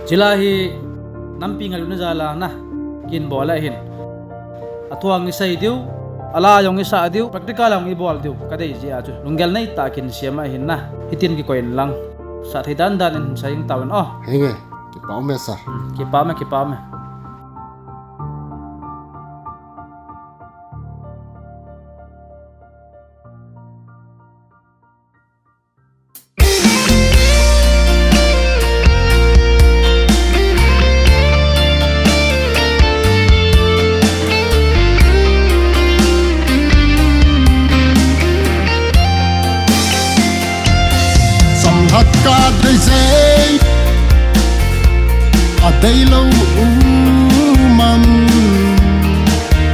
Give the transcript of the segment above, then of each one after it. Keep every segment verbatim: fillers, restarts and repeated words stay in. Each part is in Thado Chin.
Chule hi nampi ngailutna jal a na kin bol ahin. Athu jong isei diu, ala jong isah diu, practical jong ibol diu kadei jeh a chu lunggel neitah a kin sem ahin na. Hitin kikoi in lang. Sah thei dan dan in sei tauvin o. Henge, kipa ume sir. Kipa ume, kipa ume. Chomlhat kadei jeh, adeilou um am.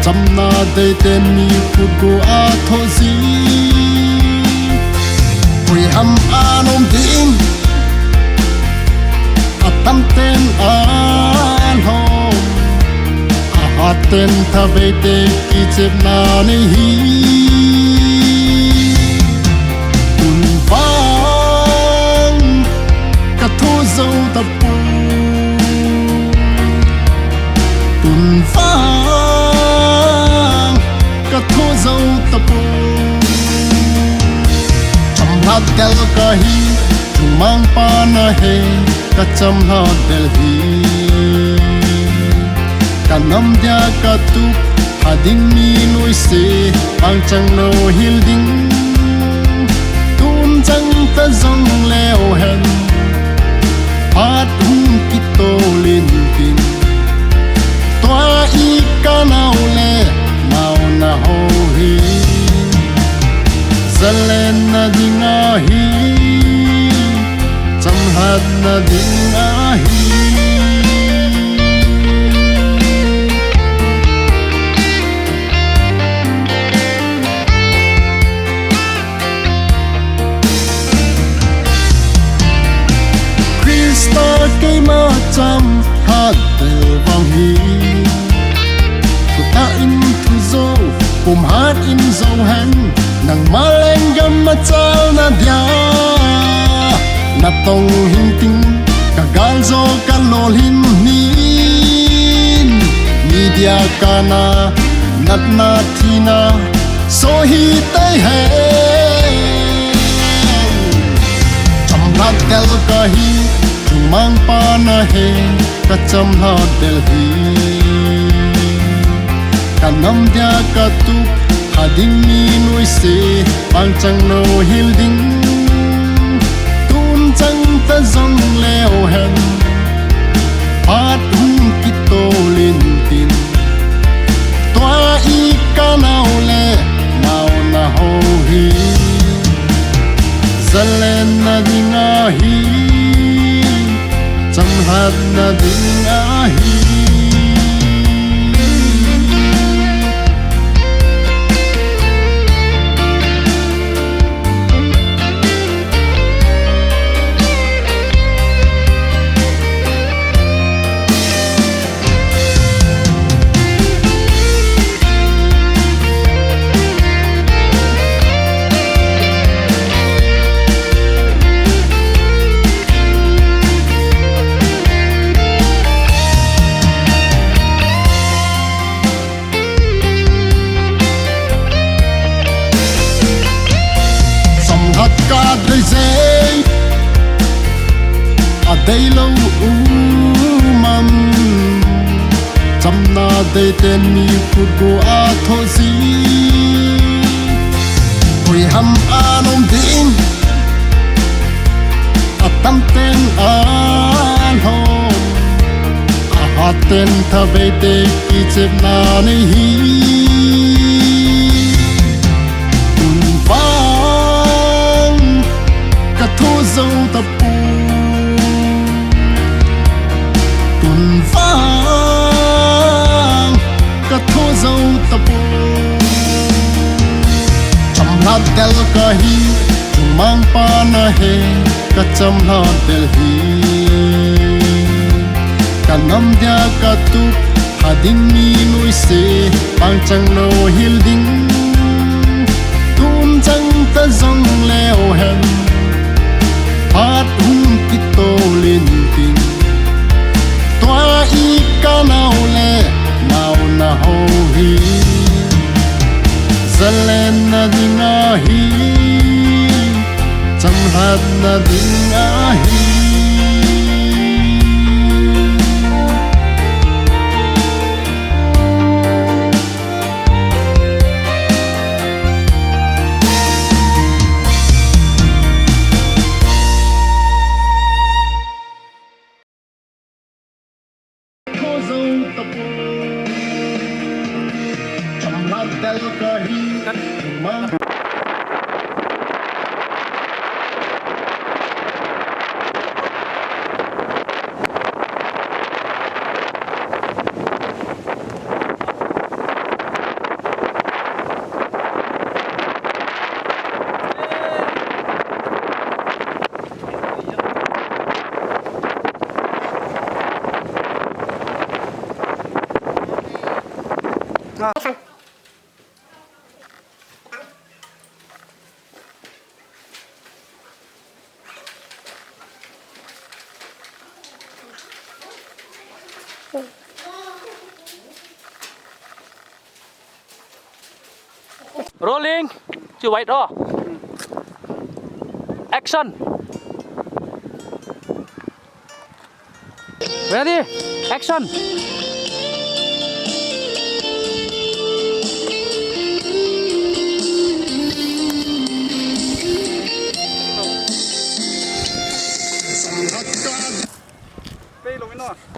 Chamna deiten mi khut gu a thoh ji. Koi ham a nom ding, atamten a lhom. Ahaten thabei te kichepna nei hi. Tun vang kathu jou tapoi. Tun vang kathu jou tapoi. Chomlhat del kahi, chumang pa nahe, kachomlhat del hi. Kanam dia katup, ading mi nuisat, pangchang lou hil ding. Tun chang ta jong leu hen, phat hung kitol in tin. Tua i kanau le, mauna ho hi. Zalenna ding ahi, chomlhatna ding ahi. Christa keima chomlhat del vang hi. Thutah in thu jou, pumhat in jou hen, nangma lenggam a chalna dia. Natong hing ting, kagal jo kalolhin hin. Media kana, natna thina, soh hi tei hen. Chomlhat del kahi, chumang pa nahe, kachomlhat del hi. Kanam dia katup, ading mi nuisat, pangchang lou hil ding. Tun chang ta jong leu hen, phat hung kitol in tin. Tua i kanau le, mauna ho hi. Zalenna ding ahi, chomlhatna ding ahi. Chomlhat kadei jeh, adeilou um am. Chamna deiten mi khut gu a thoh ji. Koi ham a nom ding, atamten a lhom. Ahaten thabei te kichepna nei hi. Tun vang kathu jou tapoi. Tun vang kathu jou tapoi. Chomlhat del kahi, chumang pa nahe, kachomlhat del hi. Kanam dia katup, ading mi nuisat, pangchang lou hil ding. Tun chang ta jong leu hen, phat hung kitol in tin. Nau le nau na ho hi, zalenna ding ahi, chamlhatna ding ahi. Rolling. Chu wait o. Action. Ready? Action.